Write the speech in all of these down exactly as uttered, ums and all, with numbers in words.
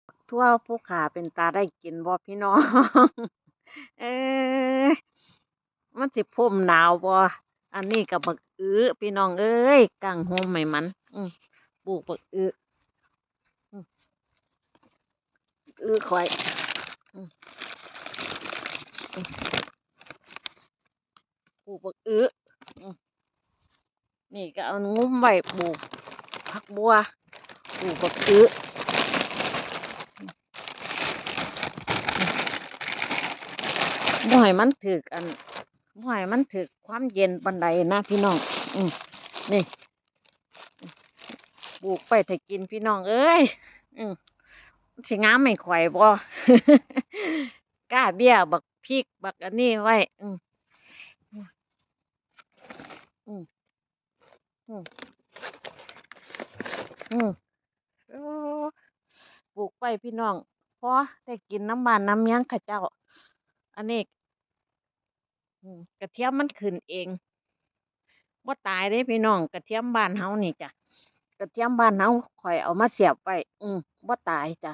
บักถั่วภูขาเป็นตาได้กินบ่พี่น้อง เอ้ย มันสิพ้มหนาวบ่ อันนี้ก็บักอื้อพี่น้องเอ้ย กางโฮมให้มัน อืม ปลูกบักอื้อ อืม อื้อข่อย อืม อืม ปลูกบักอื้อ อืม นี่ก็เอางุ้มไว้ปลูกผักบัว ปลูกบักอื้อ บ่ให้มันถืกอัน บ่ให้มันถืกความเย็นปานใดนะพี่น้อง อืม นี่ ปลูกไปถ้ากินพี่น้องเอ้ย อืม สิงามให้ข่อยบ่ กล้าเบี้ยบักพริกบักอันนี้ไว้ อืม อืม อืม อืม อืม โอ้ ปลูกไปพี่น้อง พอได้กินนำบ้านนำเมืองเขาเจ้า อันนี้ อืม กระเทียมมันขึ้นเอง บ่ตายเด้พี่น้อง กระเทียมบ้านเฮานี่จ้ะ กระเทียมบ้านเฮา ข้อยเอามาเสียบไว้ อืม บ่ตายจ้ะ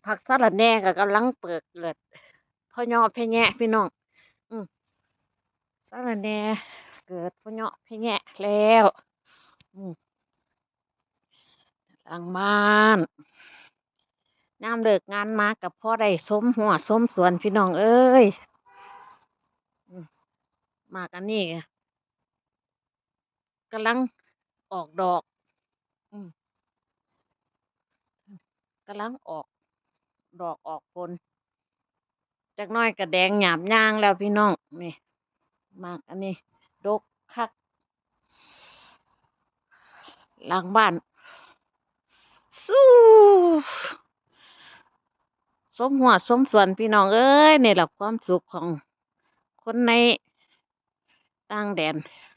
ผักสะระแหน่ก็กำลังเปิดเกิด เพาะเยาะแพะแยะพี่น้อง อืม สะระแหน่เกิดเพาะเยาะแพะแยะแล้ว อืม หลังบ้าน ยามเลิกงานมาก็พอได้ชมฮั้วชมสวนพี่น้องเอ้ย อืม หมากอันนี้ก็กำลังออกดอก อืม กำลังออกดอกออกผล จักหน่อยก็แดงหยาบย่างแล้วพี่น้อง นี่ หมากอันนี้ ดกคัก หลังบ้าน สู้ ชมฮั้วชมสวนพี่น้องเอ้ย นี่แหละความสุขของคนในต่างแดน